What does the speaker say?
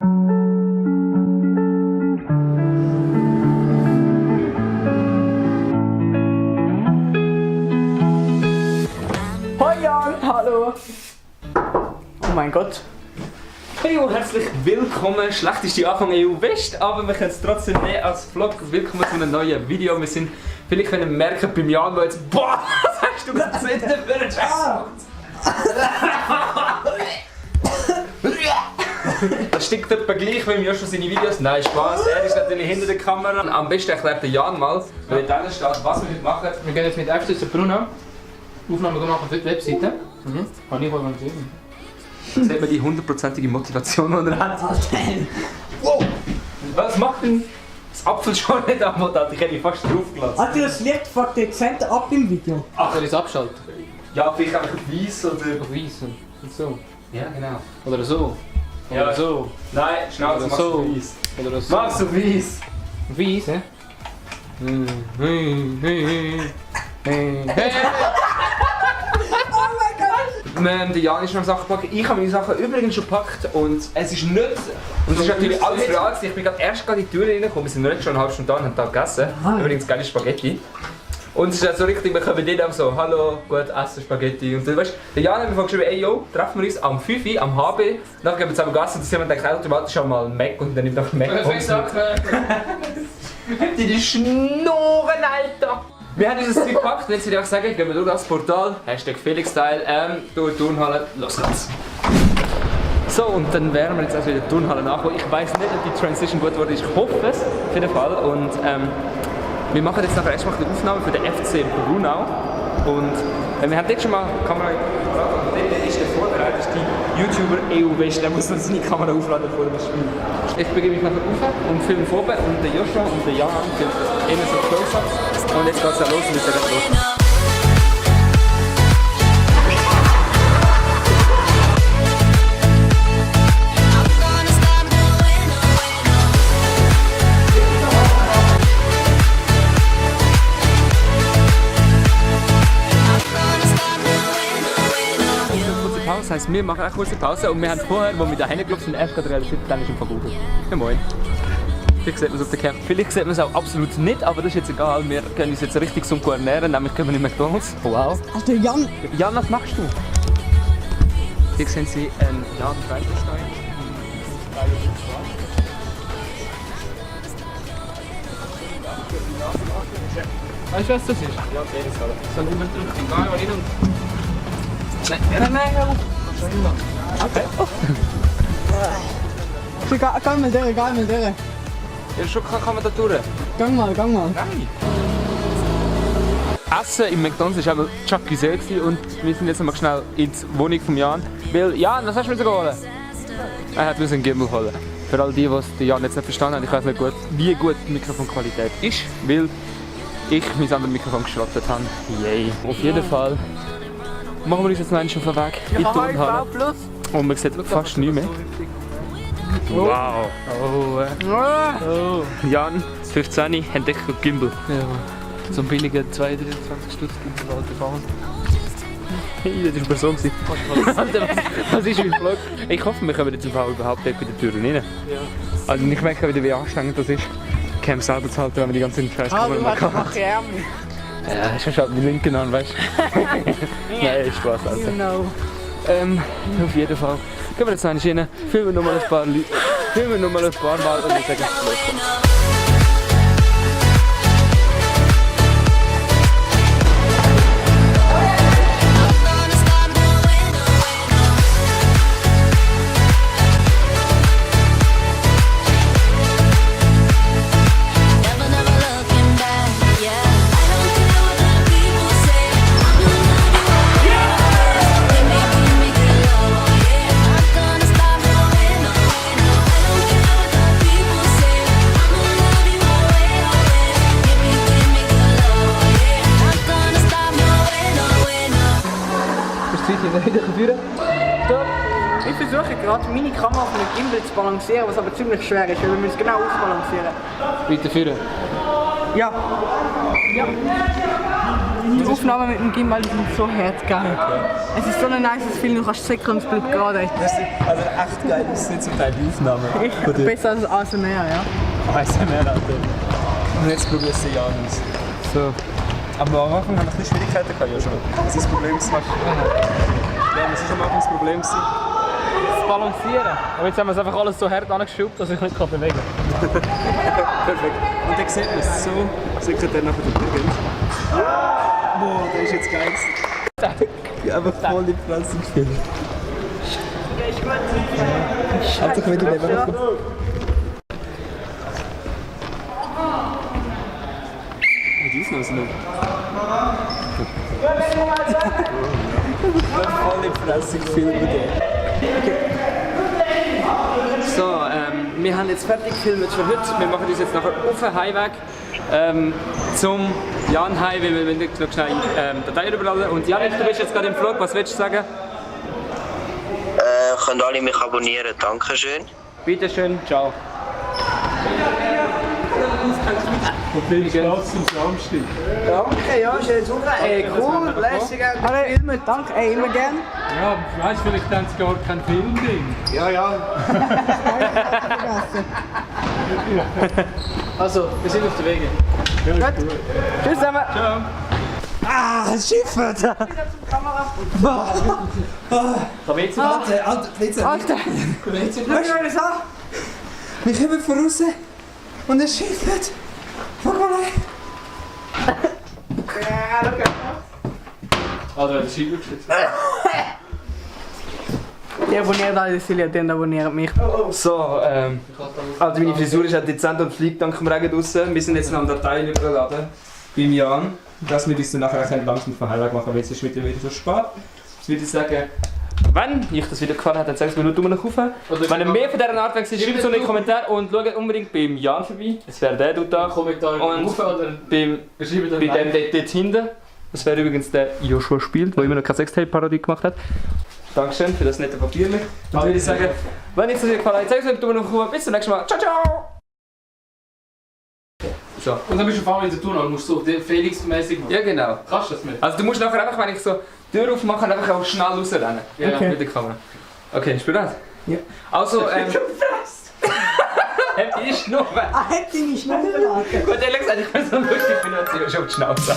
Hoi Jan, hallo! Oh mein Gott! Hey und herzlich willkommen, schlechteste Anfang EU-West, aber wir können es trotzdem nehmen als Vlog. Willkommen zu einem neuen Video. Wir sind, vielleicht können merken beim Jan, wo jetzt, boah, was hast du gesehen für einen Scheiß? Das stinkt etwa gleich wie Joshua seine Videos. Nein, Spaß. Er ist natürlich hinter der Kamera. Am besten erklärt der Jan mal, wenn da steht, was wir heute machen. Wir gehen jetzt mit FCS Bruno Aufnahmen machen für die Webseite. Kann ich organisiert. Da sieht man die 100%ige Motivation, die er hat. Wow! Was macht denn das Apfelschorle nicht am Motor? Ich hätte ihn fast draufgelassen. Alter, das Licht fuckt dezent ab im Video. Ach, soll ich es abschalten? Ja, vielleicht einfach weiss oder... Auf weiss und so. Ja, genau. Oder so. Oder Ja. so. Nein, schnell, Oder mach's so. so weiss. Oder so. Mach's so weiss. Weiss, hä? Der Jan ist noch Sachen gepackt. Ich habe meine Sachen übrigens schon gepackt und es ist nicht... Und es ist natürlich alles real. Ich bin erst gerade in die Tür reingekommen. Wir sind nicht schon eine halbe Stunde da und haben da gegessen. Übrigens geile Spaghetti. Und es ist so richtig, wir kommen dort auch so, hallo, gut, essen Spaghetti. Und dann, weißt, der Jan hat mir geschrieben, ey yo, treffen wir uns am 5 Uhr am HB. Dann gehen wir zusammen Gas und dann sind wir dann automatisch schon mal Mac und dann nimmt noch Mac. Die Schnurren, Alter! Wir haben dieses Zeug gepackt und jetzt würde ich auch sagen, gehen wir durch das Portal, #FelixStyle, durch die Turnhalle, los geht's! So, und dann wären wir jetzt also in der Turnhalle nachgekommen. Ich weiss nicht, ob die Transition gut wurde, ich hoffe es, auf jeden Fall. Und wir machen jetzt nachher erstmal die Aufnahme für den FC Brunau. Und wir haben dort schon mal die Kamera aufgeladen und dort ist der vorbereitet, die YouTuber EU-West, der muss noch seine Kamera aufladen vor dem Spiel. Ich begebe mich nachher rauf und filme vorne und der Joshua und der Jan filmen immer so Close-Ups. Und jetzt geht's auch los und wir sagen los. Das heisst, wir machen eine kurze Pause und wir haben vorher, wo wir da hingelaufen sind, erst gerade realisiert, dann ist im Verbuchen. Ja moin. Vielleicht sieht man es auf der Cam. Vielleicht sieht man es auch absolut nicht, aber das ist jetzt egal. Wir können uns jetzt richtig gesund ernähren, nämlich können wir in McDonalds. Wow. Alter, Jan! Jan, was machst du? Hier sehen Sie einen Jan Weiberstein. Weißt du, was das ist? Ja, jedes Fall. Soll niemand drücken? Nein, aber nicht. Nein, hör auf! Okay. Gang mal durch, gang mal durch. Ja, schon kann man da durch. Gang mal. Nein. Essen im McDonalds war einmal Jacques und wir sind jetzt noch mal schnell in die Wohnung von Jan. Weil, Jan, was hast du mir holen? Er hat uns einen Gimbal holen. Für all die, die Jan jetzt nicht verstanden haben, ich weiß nicht gut, wie gut die Mikrofonqualität ist, weil ich mein anderes Mikrofon geschrottet habe. Yay. Auf jeden Fall machen wir uns jetzt noch einen auf den Weg in die Turnhalle. Und man sieht fast nichts mehr. Wow. Oh. Jan, 15, entdeckt Gimbal. Ja, so ein billiger 2-23 Stutz gibt es alte Fahren. Hey, das war Person. Alter, was ist mein Vlog? Ich hoffe, wir kommen jetzt im Fall überhaupt nicht bei der Tür rein. Ja. Also ich merke wieder, wie anstrengend das ist, Cam selber zu halten, wenn man die ganze Scheiß Kamera mach hat. Ja, ich schaue die Linken an, weißt du? Nein, Spaß, Alter. Genau. Auf jeden Fall. Gehen wir jetzt noch rein, filmen wir noch mal ein paar Leute, filmen noch mal ein paar Mal und dann sagen wir los. Ich versuche gerade meine Kamera auf einem Gimbal zu balancieren, was aber ziemlich schwer ist, weil wir müssen genau ausbalancieren. Weiter führen. Ja. Ja. Die Aufnahmen mit dem Gimbal die sind so herzgeil. Es ist so ein nices Film, du kannst sicher und es bleibt gerade. Also echt geil ist nicht zum Teil die Aufnahme. Besser als ASMR, ja. ASMR, Alter. Und jetzt probierst du ja aus. So. Aber am Anfang haben wir ein bisschen Schwierigkeiten gehabt, ja schon. Was ist das Problem? Ja, was ist am Anfang das Problem? Das Balancieren. Aber jetzt haben wir es einfach alles so hart angeschraubt, dass ich nicht bewegen kann. Perfekt. Und dann sieht man es so, sagt er nachher den Burgen. Boah, der ist jetzt geil. Aber voll die Fresse gespielt. Hat sich wieder nicht die Aufnahme sind nicht. Voll die Fresse gefilmt mit dir. So, wir haben jetzt fertig gefilmt für heute. Wir machen uns jetzt nachher auf den Heimweg zum Jan-Hai, weil wir nicht noch schnell Dateien überladen. Und Janik, du bist jetzt gerade im Vlog, was willst du sagen? Könnt alle mich abonnieren, dankeschön. Bitteschön, ciao. Viel Spaß zum Samstag. Danke, ja, schöne Woche. Cool, lässig, Filme, danke, immer gern. Ja, weißt du, vielleicht haben sie gar kein Filmding. Ja. Also, wir sind auf der Wege. Gut. Tschüss zusammen. Ciao. Das Schiff, Alter! Kann WC Alter, Alter, WC schau dir das an. wir kommen von raus und es schifft. Guck mal rein. Alter, der Scheibe geschützt. Die abonnieren alle Silja, die abonnieren mich. So, also meine Frisur ist auch dezent und fliegt dank dem Regen draussen. Wir sind jetzt noch am Dateien überladen beim Jan, dass wir uns dann nachher langsam vom Heimweg machen, weil es ist wieder so spät. Ich würde sagen, wenn euch das Video gefallen hat, dann sagt es mir nur Daumen nach oben. Wenn ihr mehr von dieser Art wollt, schreibt es in die Kommentare und schaut unbedingt beim Jan vorbei. Es wäre der dort da. Kommentar Und oder bei schreibt dem dort hinten. Das wäre übrigens der Joshua Spielt, der immer noch keine Sextape-Parodie gemacht hat. Dankeschön für das nette Papier. Dann würde ich sagen, wenn euch das Video gefallen hat, zeigt es mir Daumen nach oben. Bis zum nächsten Mal. Ciao, ciao! So. Und dann bist du auf einmal in der Tunnel und musst so Felix-mäßig machen. Ja, genau. Kannst du das mit? Also du musst nachher einfach, wenn ich so die Tür aufmache, einfach auch schnell rausrennen. Ja. Okay. Mit der Kamera. Okay, spiel das? Ja. Also, die ist nur. Ah, hätte ich nicht schnell geraten. Gut, ehrlich gesagt, ich bin so lustig, ich bin jetzt schon auf die Schnauze.